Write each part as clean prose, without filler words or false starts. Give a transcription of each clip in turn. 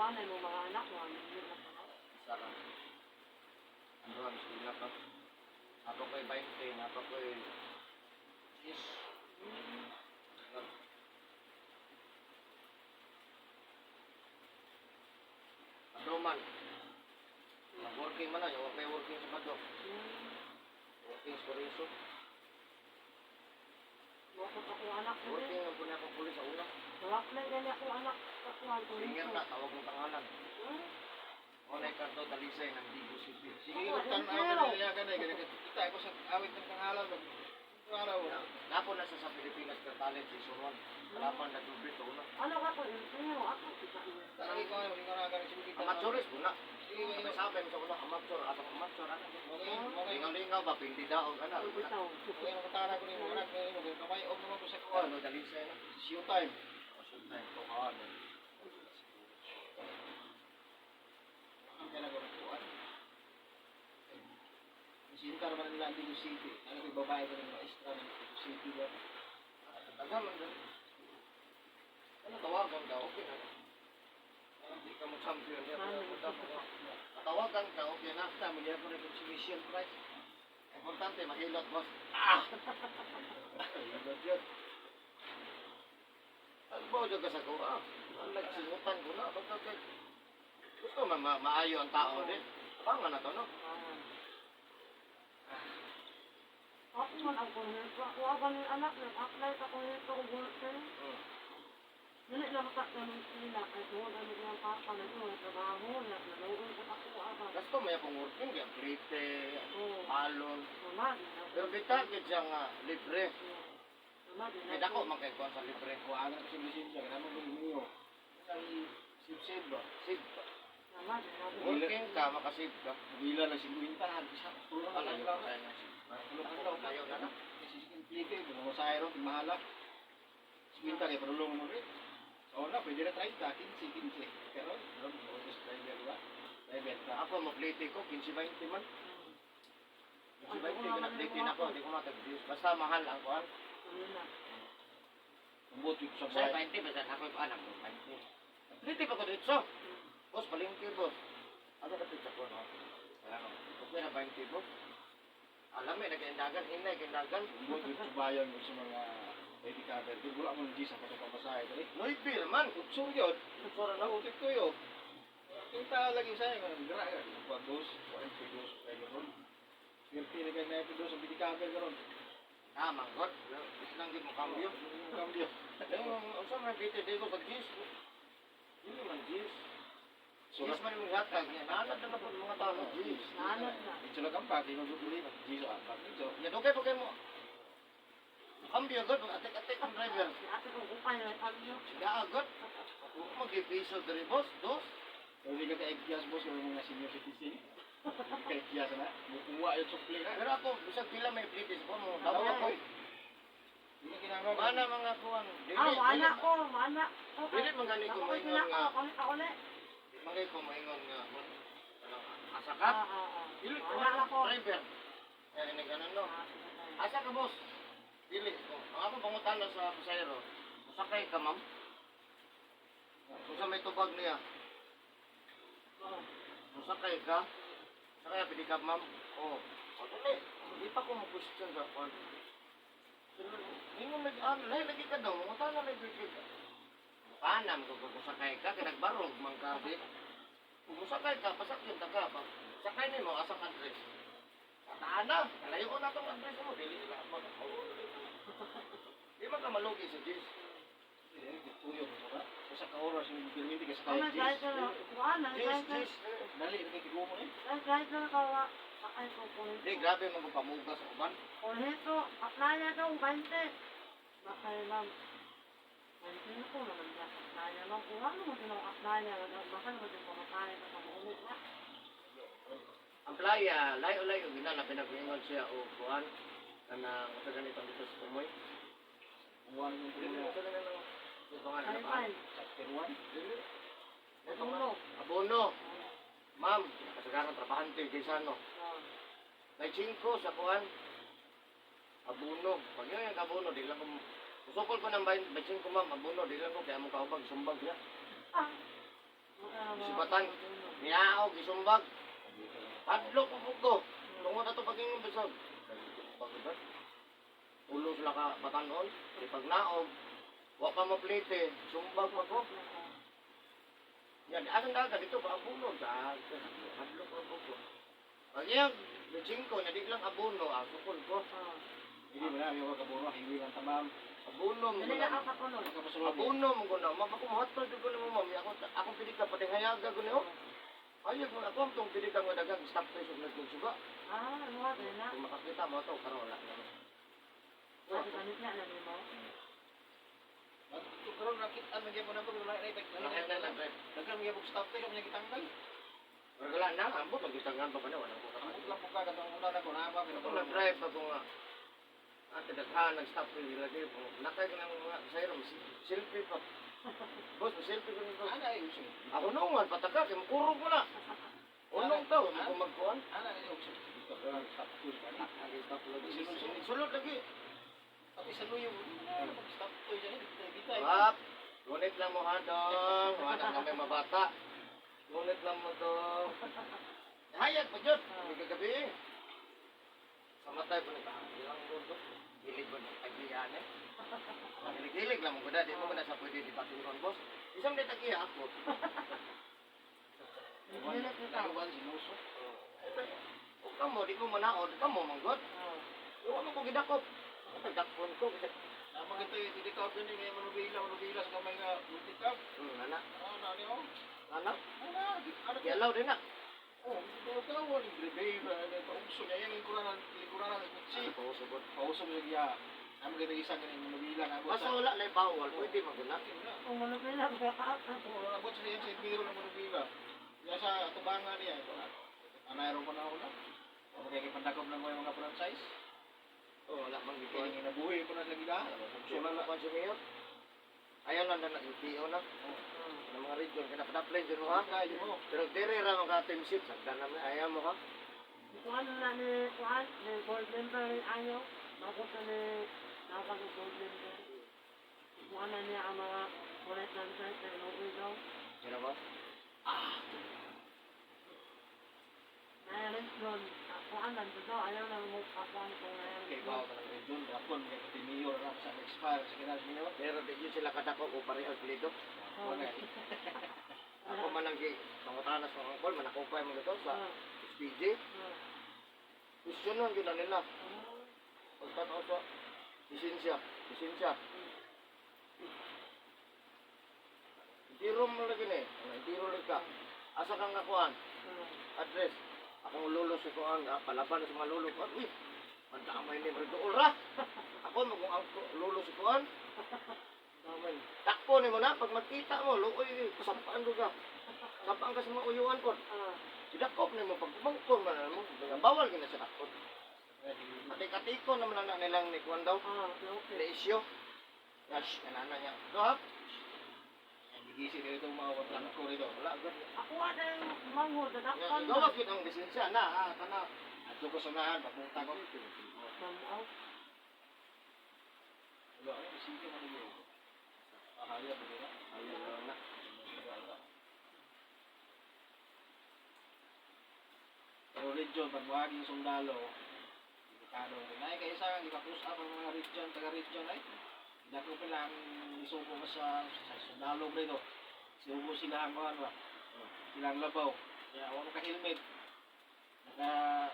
Kuha na imong mga anak, mga minyo na pa. Isa lang. Ang duha mas ilak no. Ako ko'y 20, napa ko'y 10. Aduman. Nag-working man na, yung may working sa Bado. Working sa Corizo. Mokot akong anak ko. Working ang po niya akong pulis sa una. Nawak na gani akong anak sa kuha ko. Singer na, tawag ng pangalan. Onay Cardo Dalisay ng Digo City. Sige, kung tanaw ka nila ka na, kita ko sa awit ng pangalan. Pangalan. Napo na siya sa Pilipinas Got Talent Season 1. Kalapan na dubit to una. Ano ka ko? Pero ako kita niya. Tanagi ko ngayon, hindi ko na ganun. Sige, kita. Amateurs po na. Sige, Sabi sabi mo sa una, amateur, atong amateur, ano? Okay. Lingaw-lingaw ba, pindi daog, ano? Bitaw. Okay, makatara ko rin mga anak. Ngayon, kamay, og naman ko sa kuwan. Ano, Dalisay na. Showtime. O, shoot na, ito ka, ano. Ang kailangan ko ng kuwan. Sinta naman nila ang Digo City. Ano yung babae ko ng maestra ng Digo City ba? Tagal man dun. Ano, tawagan ka, okay na. Hindi ka mo champion niya. Tawagan ka, okay na. Tama niya po na kung si Michelle Price. Importante, mahilot, boss. Ah! Hilot yun. Agbaw dyan ka sa kuha. Ang nagsingutan ko na. Basta gusto man maayo ang tao din. Tama na to, no? Ako man ang kuhito. Ako ako ni anak, nag-apply sa kuhito ko bulletin. Dili na makatanong sila kay tungod ang iyang papa na iyong trabaho na naluoy sa ako aba. Gasto may akong working, kaya plite, Oo. alon. Mama, di na. Pero kita, kaya siya nga, libre. Mama, di na. May dako man kay kuwan sa libre. Kuhaan na kasi lisensya. Kaya naman kung niyo. Sa sib-sib ba? Save. Mama, di na. Working ka, makasave ka. Gila lang 50. Isa. Tulong na Alayo lang. ka tayo ng save. Tulong na lang. Layo na na. Kasi plite. Kung sa aero, mahala. 50 kaya parulong mo rin. So na, pwede na 30, 15, 15. Pero, pero, August driver ba? Driver ka. Ako, maplite ko, 15-20 man. 15-20, ko na-plite na ako, hindi ko matag-views. Basta mahal ang kuwan. Ano na. Ang buti ko sa Sa buhay. 20, basta ako yung anak mo, 20. Plite pa ko dito. Boss, palengke, boss. Ano ka pizza ko, no? Wala ko. Okay na 20, boss. Alam eh, nag-indagan, hinay, nag-indagan. Ang buti ko sa bayan mo sa mga lady cover. Di wala mo ng G's ang pagpapamasahe. Dali. Nuibi naman. Utsur yun. Sura na. Nautik ko yun. Kita lagi sa inyo, ang gira ka. Kuha dos, kuha yung dos, kayo ron. Swerte na kayo na ito dos, ang bidi cover ka ron. Ah, manggot. Islang di mo cambio. Yung cambio. Yung, ang sa mga plite, di ko pag-gis. Hindi man gis. Gis man yung hatag niya. Naanad na na po mga tao ng gis. Naanad na. Ito lang ang pagi, maguguli. G's ang pagi. Ito. Ya, dugay pa kayo mo. Cambio, god. Atik-atik ang driver. Si ate kong upay na kambyo. Siya, god. Mag-piso diri, boss. Dos. Pero di ka ka-eggyas, boss, yung mga senior citizen. Hindi ka eggyas na. Mukuha yung sukli na. Pero ako, bisag pila may plitis ko mo. Tawag ako. Hindi na kinangag. Mana mga kuwan. Dili, Ah, wala dili- ko, wala ko. Dili man gani ko Ako maingon sila ko, nga. kulit ako ulit. Di man gani ko maingon nga. Ano, asa ka? Ah, ah, ah. Dili ko Wala ko. driver. Kaya ni ganun no. Ah, sige tayo. Asa ka, boss? Dili ko. Ang ako pangutana sa pasahero. Sakay ka, ma'am? Kung sa may tubag niya, Oo. Musakay ka? Sakay pwede ka, ma'am? Oo. O, dali. Hindi pa ko mo-question sa kwan. Pero, ingon nag ano, lahi lagi ka daw, mangutana lagi ka. Panam kung kusakay ka, kay nagbarog man ka, di. Kung musakay ka, pasakyon ta ka. Pag sakay nimo asang address. Tataan na, kalayo ko na tong address mo, dili nila mag. Di man ka malugi sa G's. Hindi, tuyo mo ba? Sa ka oras yung hindi ka sa Ano, G's. driver, kuha na, G's, driver. G's. Dali, hindi ka mo eh. Ay, driver ka, wa. Sakay ko, kulit. Di, grabe man kung pamugas sa uban. Kulit ko, apply na daw, 20. Bakay lang. 20 na ko naman niya. Apply na lang. Kuha naman din ang apply na. Baka naman din pumatay sa pamuulit na. Ang playa, layo-layo, ginala, pinag-ingon siya o kuan, kanang sa ganitong dito sa Tumoy. Kuha yung Dili, tuyo. sa ganitong, yung pangalan na Ay, pa. ay. Chapter 1. Dili. Abono. Abono. Ma'am, kasagaran trabahante kaysa no. Ah. May 5 sa kuan. Abono. Pag yun yung abono, di lang ko usukol ko ng 25, ma'am, abono, di lang ko kaya mo kaubag sumbag niya. Ah. Ah. Sibatan. Niyaog, isumbag. Hadlok ko ko. Tungod ato paging bisag. Pagibad. Ulo sila ka batanon, di pag naog, wa pa maplite, sumbag pa ko. Yan, asan dagat dito pa abono sa hadlok ko ko. Pag iyang ko na di lang abono, ah, sukol ko. Hindi mo na, yung kabuno, hiwi lang tamam. Abono mo Dali na na. ka pakulod. Magkapasulod. Abono mo ko na. Mapakumhatol ko na mo ma'am. Ako akong pili ka pati hayaga ko niyo. Ayag mo ako ang tong pili ka nga dagang stop tayo sa nagsuga. Ah, ano ka na? Kung makakita mo ito, karon wala na. Kasi ganit na lang mo. Karon nakit-an man gyapon ako wala na Wala na lang, drive. Daghan man gyapon stop tayo kanya gitanggal. Wala na, ambot ang gitangan pa ba na wala ko Ambot kapatid. lang po ka katong una na ko na ba Ako nag-drive ako nga. At daghan nag-stop ko lagi. Nakay ko ng mga sayro, selfie pa. Boss, selfie ko nito. Ana ay uso. Ako nungan, pataka, kay makurog mo na. Unong tao, mo magkuhan. Ana ay uso. Dito stop to kani. Stop lagi. Sulod lagi. Pati sa luyo, stop to dyan. Dito ay. Wap, ngunit lang mo hadong. Wala kami mabata. Ngunit lang mo to. Hayag pa dyan. May kagabi eh. Sa matay po nito. Ilang rodo. Hilig ko ng tagiyan eh. Hilig-hilig lang mo ko Di mo na sa pwede di patingron, boss. Isang di tagiya ako. Dili kita. Nagawan sinuso. O kamo, di ko manaod. Kamo, manggod. Iwan mo ko gidakop. Ako, dakpon ko. Nama kita hindi ka pwede ngayon manubila, manubila sa kamay nga multicab. Ana. Ano niyo? Ana. Ana, ano Gialaw din na. Oh, ito ka wala grebe ba paugso niya yang lingkuran lingkuran sa kutsi. Pausog. Pausog siya giya. Nama kita isa kaning manubila nga abot Basta sa. wala na bawal, pwede maguna. Kung manupila ka ka. Oo, abot sa iyang sa biro ng manubila. Ya sa tubangan niya ito. Anayro pa na ako na. O kay pandakop lang ko yung mga franchise. Oh, wala mang Kaya gikuan. ginabuhi ko na sa gila. Sula Sula na lang. kwan si Mayor. Ayaw lang na nag-PO na. Ng mga region, kaya dapat dyan mo ha. Kayo mo. Pero dire ra mga team sheet, sagdan namin, ayaw mo ha. Kuan na ni kuan ni board member ni ayo. Bago ka ni nakang board member. Kuan na niya ang mga kulit ng site na inuwi daw. Yan ba? Nayarin doon. Kuan lang daw. Ayaw na mo kakuan kung nayarin Kay doon. bawo ka ng region, rakon kay pati mayor na sa expire sa kinahanglan mayor. Pero di yun sila kadako ko parehas lido. Wala. Ako man ang gi, pangutanas mga angkol, manakupay mga to sa SPJ. Question lang yun na nila. Pagtanaw sa lisensya, lisensya. Intiro mo lagi ni, intiro lagi ka. Asa kang nakuan? Address. Akong lolo sa kuan, ah, palaban sa mga lolo ko. Uy, mandamay ni Mardool ra. Ako magong ang lolo sa kuan. Naman. Takpo ni mo na pag magkita mo, luoy sampaan ko ka. Sampaan ka sa mga uyuan ko. Sidakop ni mo pag kumangkon man na mo. Bawal gina sa dakop. Katikatiko naman na nilang ni kuan daw. Okay. Na isyo. Yes, kanana niya. Doha. Gigisi dito mga kontrako ko rito. Wala gud. Ako na yung manghod. Nadakpan na. Gawa gyud ang lisensya na, ah, kana. Adto ko sa unahan, papunta ko. Mamaw. Wala, ay, sige man niyo. Ahaya ba nila? Ayun na. Pero region, pag wagi yung sundalo, delikado rin. Ay, kaysa nga, ipa-push up ang mga region, taga-region ay. Dako pa lang, isuko ka sa sundalo rito. Suko sila ang ano, silang labaw. Kaya wala ka helmet. Naka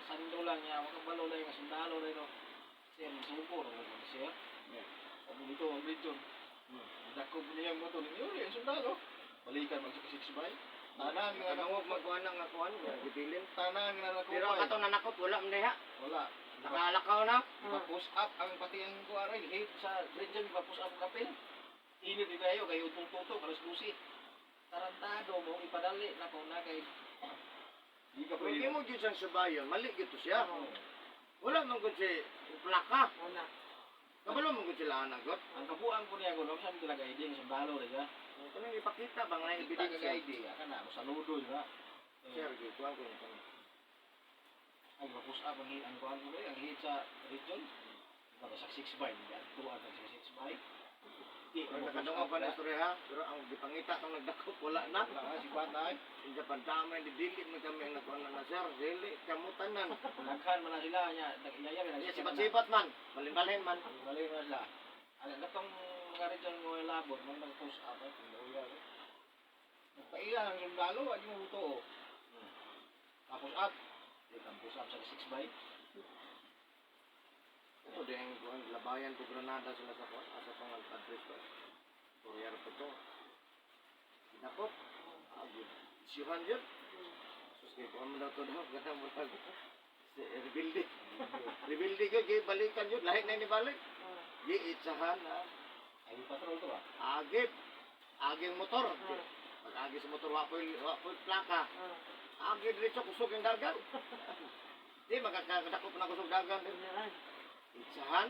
sando lang niya, wala ka balo lang yung sundalo rito. Siya, suko, no, siya. Sabi nito, ang region. Dako po niya ang motor. Yun, yung sundalo. Balikan, mag 6 by. Tanan nga na Kanangog magkuan na nga kuan, gibilin. tanan nga na Pero ang katong nanakop wala man diha. Wala. Nakalakaw na. Ipa-push up ang pati ang kuaray, head sa region, ipa-push up ang kapil. Init di kayo, kayo tututo, alas 12. Tarantado mo, ipadali na kung na kay... Di ka Kung pwede. imo gyud siyang subayon, mali gyud to siya. Wala man gud si plaka. Wala. Kabalo man gud sila ana god. Ang kabuang ko niya, kung saan talaga ID ang sundalo, di ba? Kanang ipakita ba nga Kita ka ebidensya? ID, aka na, saludo, di ba? Sir, gyud kuan ko nito. Ang ipa-push up ang kuan ko ang head sa region. Diba, sa 6 by, di ba? Tuwan sa 6 by. Di Pero nakadungog pa na istorya ha, pero ang gipangita tong nagdakop wala na. Wala ka si Kwan ay. Inja pandamay di dili man kami ang nagkuan na sir, dili kamutanan. Naghan man na sila nya, nag-iyaya Iya sibat-sibat man, balin-balin man. Balik na sila. Ala katong mga region mo labor, man nag-push up ay pinuya. Nagpaila ang sundalo, ay mo buto. Tapos up, di kang push up sa 6 by. Ito din ang kuan labayan ko Granada sila sa kuan asa pang address ko. Courier po to. Dinakop. Ah, good. Siyuhan yun. Sus kay kuan mo daw to daw ganang mo lang. Si rebuild. Rebuild ka kay balikan yun, lahi na ni balik. Gi itsahan ah. Ay patrol to ba? Agip. Aging motor. Pag agi sa motor wa po'y plaka. Agi diretso kusog ang dagan. Di makakadakop na kusog dagan. Itsahan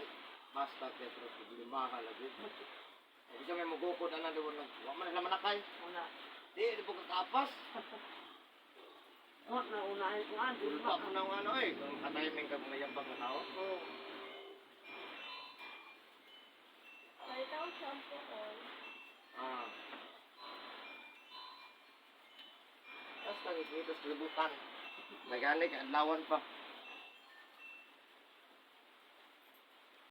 basta kay pero problemaha lagi. Kung bisa may magukod ana di wala wa man sila manakay. Wala. Di di po kakapas. Wa na unahin ko an. Ulpa mo na ang ano eh. Kung katiming ka mga yambang na tao. Oo. Palitaw shampoo ko. Ah. Basta dito sa libutan. Nagani ka adlawan pa.